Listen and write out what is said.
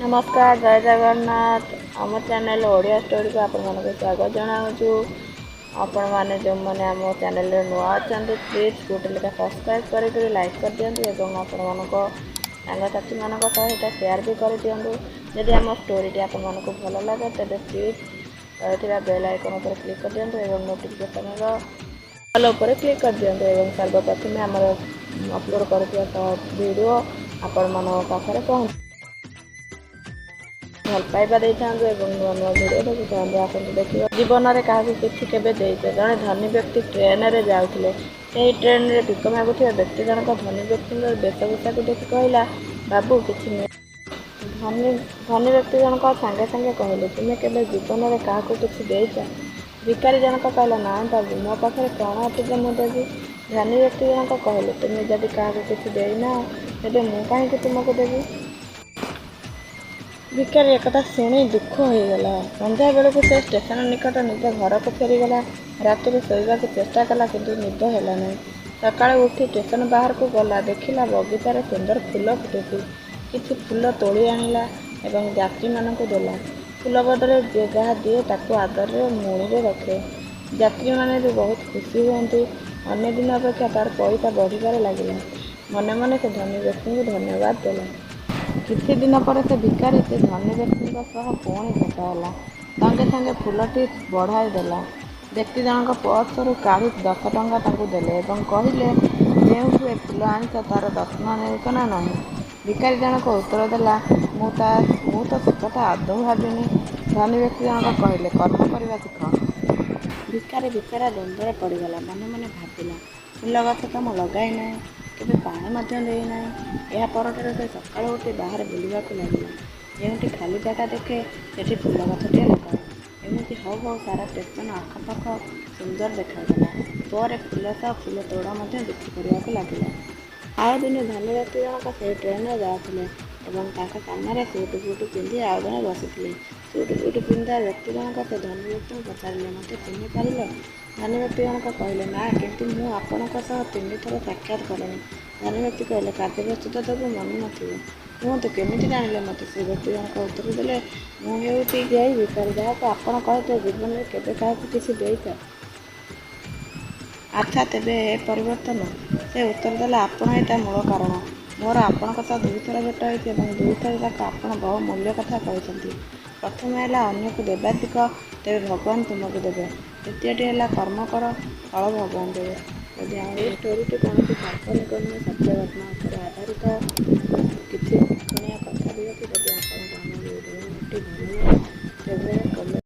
ନମସ୍କାର, ଜୟ ଜଗନ୍ନାଥ। ଆମ ଚ୍ୟାନେଲ୍ ଓଡ଼ିଆ ଷ୍ଟୋରିକୁ ଆପଣମାନଙ୍କୁ ସ୍ୱାଗତ ଜଣାଉଛୁ। ଆପଣମାନେ ଯେଉଁମାନେ ଆମ ଚ୍ୟାନେଲରେ ନୂଆ ଅଛନ୍ତି, ପ୍ଲିଜ୍ ଗୋଟେ ଲେଖା ସବସ୍କ୍ରାଇବ୍ କରିକରି ଲାଇକ୍ କରିଦିଅନ୍ତୁ ଏବଂ ଆପଣମାନଙ୍କ ସାଙ୍ଗସାଥିମାନଙ୍କ ସହିତ ସେୟାର ବି କରିଦିଅନ୍ତୁ। ଯଦି ଆମ ଷ୍ଟୋରିଟି ଆପଣମାନଙ୍କୁ ଭଲ ଲାଗେ, ତେବେ ପ୍ଲିଜ୍ ତଳେ ଥିବା ବେଲ୍ ଆଇକନ୍ ଉପରେ କ୍ଲିକ୍ କରିଦିଅନ୍ତୁ ଏବଂ ନୋଟିଫିକେସନ୍ର ଅଲ୍ ଉପରେ କ୍ଲିକ୍ କରିଦିଅନ୍ତୁ ଏବଂ ସର୍ବପ୍ରଥମେ ଆମର ଅପଲୋଡ଼ କରୁଥିବା ଭିଡ଼ିଓ ଆପଣମାନଙ୍କ ପାଖରେ ପହଞ୍ଚ ଭଲ ପାଇବା ଦେଇଥାନ୍ତୁ ଏବଂ ନୂଆ ନୂଆ ଭିଡ଼ିଓ ଦେଖୁଥାନ୍ତୁ। ଆସନ୍ତୁ ଦେଖିବା, ଜୀବନରେ କାହାକୁ କିଛି କେବେ ଦେଇଛ? ଜଣେ ଧନୀ ବ୍ୟକ୍ତି ଟ୍ରେନରେ ଯାଉଥିଲେ। ସେହି ଟ୍ରେନରେ ଭିକ ମାଗୁଥିବା ବ୍ୟକ୍ତି ଜଣକ ଧନୀ ବ୍ୟକ୍ତିଙ୍କର ବେଶଭୂଷାକୁ ଦେଖି କହିଲା, ବାବୁ, କିଛି ଧନୀ ବ୍ୟକ୍ତି ଜଣକ ସାଙ୍ଗେ ସାଙ୍ଗେ କହିଲେ, ତୁମେ କେବେ ଜୀବନରେ କାହାକୁ କିଛି ଦେଇଛ? ଭିକାରୀ ଜଣକ କହିଲା, ନାଇଁ ବାବୁ, ମୋ ପାଖରେ କ'ଣ ଅଛି ଯେ ମୁଁ ଦେବି? ଧନୀ ବ୍ୟକ୍ତି ଜଣକ କହିଲେ, ତୁମେ ଯଦି କାହାକୁ କିଛି ଦେଇନାହ, ତେବେ ମୁଁ କାହିଁକି ତୁମକୁ ଦେବି? ଭିକାରୀ ଏକଥା ଶୁଣି ଦୁଃଖ ହୋଇଗଲା। ସନ୍ଧ୍ୟା ବେଳକୁ ସେ ଷ୍ଟେସନ ନିକଟ ନିଜ ଘରକୁ ଫେରିଗଲା। ରାତିରେ ଶୋଇବାକୁ ଚେଷ୍ଟା କଲା, କିନ୍ତୁ ନିଦ ହେଲା ନାହିଁ। ସକାଳୁ ଉଠି ଷ୍ଟେସନ ବାହାରକୁ ଗଲା। ଦେଖିଲା, ବଗିଚାରେ ସୁନ୍ଦର ଫୁଲ ଫୁଟିଛି। କିଛି ଫୁଲ ତୋଳି ଆଣିଲା ଏବଂ ଯାତ୍ରୀମାନଙ୍କୁ ଦେଲା। ଫୁଲ ବଦଳରେ ଯିଏ ଯାହା ଦିଏ, ତାକୁ ଆଦରରେ ମୁଣିରେ ରଖେ। ଯାତ୍ରୀମାନେ ବି ବହୁତ ଖୁସି ହୁଅନ୍ତି। ଅନ୍ୟ ଦିନ ଅପେକ୍ଷା ତା'ର ପଇସା ବଢ଼ିବାରେ ଲାଗିଲା। ମନେ ମନେ ସେ ଧନୀ ବ୍ୟକ୍ତିଙ୍କୁ ଧନ୍ୟବାଦ ଦେଲା। କିଛି ଦିନ ପରେ ସେ ଭିକାରୀ ସେ ଧନୀ ବ୍ୟକ୍ତିଙ୍କ ସହ ପୁଣି ଭେଟ ହେଲା। ସଙ୍ଗେ ସଙ୍ଗେ ଫୁଲଟି ବଢ଼ାଇ ଦେଲା। ବ୍ୟକ୍ତି ଜଣକ ପର୍ସରୁ କାଢ଼ି 10 ଟଙ୍କା ତାଙ୍କୁ ଦେଲେ ଏବଂ କହିଲେ, ଯେଉଁଠୁ ଏ ଫୁଲ ଆଣିଛ, ତା'ର ଯତ୍ନ ନେଉଛ ନା ନାହିଁ? ଭିକାରୀ ଜଣକ ଉତ୍ତର ଦେଲା, ମୁଁ ତ ସେକଥା ଆଦୌ ଭାବିନି। ଧନୀ ବ୍ୟକ୍ତି ଜଣକ କହିଲେ, କର୍ମ କରିବା ଶିଖ। ଭିକାରୀ ବିଚରା ଦ୍ୱନ୍ଦ୍ୱରେ ପଡ଼ିଗଲା। ମନେ ମନେ ଭାବିଲା, ଫୁଲ ଗଛ ତ ମୁଁ ଲଗାଇ ନାହିଁ, କେବେ ପାଣି ମଧ୍ୟ ଦେଇନାହିଁ। ଏହା ପରଠାରୁ ସେ ସକାଳୁ ଉଠି ବାହାରେ ବୁଲିବାକୁ ଲାଗିଲା। ଯେଉଁଠି ଖାଲି ଜାଗା ଦେଖେ, ସେଠି ଫୁଲ ଗଛଟିଏ ଲଗାଏ। ଏମିତି ହଉ ହଉ ସାରା ଷ୍ଟେସନ ଆଖପାଖ ସୁନ୍ଦର ଦେଖାଗଲା। ପରେ ଫୁଲ ସହ ଫୁଲ ତୋଡ଼ା ମଧ୍ୟ ବିକ୍ରି କରିବାକୁ ଲାଗିଲା। ଆଉ ଦିନେ ଧନୀ ବ୍ୟକ୍ତି ଜଣକ ସେହି ଟ୍ରେନରେ ଯାଉଥିଲେ ଏବଂ ତାଙ୍କ ସାମ୍ନାରେ ସୁଟ୍ ବୁଟ୍ ପିନ୍ଧି ଆଉ ଜଣେ ବସିଥିଲେ। ସୁଟ୍ ବୁଟ୍ ପିନ୍ଧା ବ୍ୟକ୍ତି ଜଣକ ସେ ଧନୀ ବ୍ୟକ୍ତିଙ୍କୁ ପଚାରିଲେ, ମୋତେ ଚିହ୍ନି ପାରିଲ? ଧନୀ ବ୍ୟକ୍ତି ଜଣକ କହିଲେ, ନା, କିନ୍ତୁ ମୁଁ ଆପଣଙ୍କ ସହ ତିନିଥର ସାକ୍ଷାତ କଲିଣି। ଧନୀ ବ୍ୟକ୍ତି କହିଲେ, କାର୍ଯ୍ୟବ୍ୟସ୍ତତା ଯୋଗୁଁ ମନେ ନଥିବ। କୁହନ୍ତୁ, କେମିତି ଜାଣିଲେ ମୋତେ? ସେ ବ୍ୟକ୍ତି ଜଣକ ଉତ୍ତର ଦେଲେ, ମୁଁ ହେଉଛି ସେଇ ଭିକାରୀ, ଯାହାକୁ ଆପଣ କହିଥିଲେ, ଜୀବନରେ କେବେ କାହାକୁ କିଛି ଦେଇଛ? ଆଚ୍ଛା, ତେବେ ଏ ପରିବର୍ତ୍ତନ? ସେ ଉତ୍ତର ଦେଲା, ଆପଣ ହିଁ ତା ମୂଳ କାରଣ। ମୋର ଆପଣଙ୍କ ସହ ଦୁଇଥର ଭେଟ ହୋଇଛି ଏବଂ ଦୁଇଥର ଯାକ ଆପଣ ବହୁ ମୂଲ୍ୟ କଥା କହିଛନ୍ତି। ପ୍ରଥମ ହେଲା, ଅନ୍ୟକୁ ଦେବା ଶିଖ, ତେବେ ଭଗବାନ ତୁମକୁ ଦେବେ। ଦ୍ୱିତୀୟଟି ହେଲା, କର୍ମ କର, ଫଳ ଭଗବାନ ଦେବେ। ଯଦି ଆମ ଏହି ଷ୍ଟୋରିଟି କୌଣସି କାଳ୍ପନିକ ନୁହେଁ, ସତ୍ୟ ଘଟଣା ଉପରେ ଆଧାରିତ। କିଛି ଶିକ୍ଷଣୀୟ କଥା ବି ଅଛି। ଯଦି ଆପଣଙ୍କୁ ଆମ ଭିଡ଼ିଓଟି ଭଲ ଲାଗେ, ତେବେ କମେଣ୍ଟ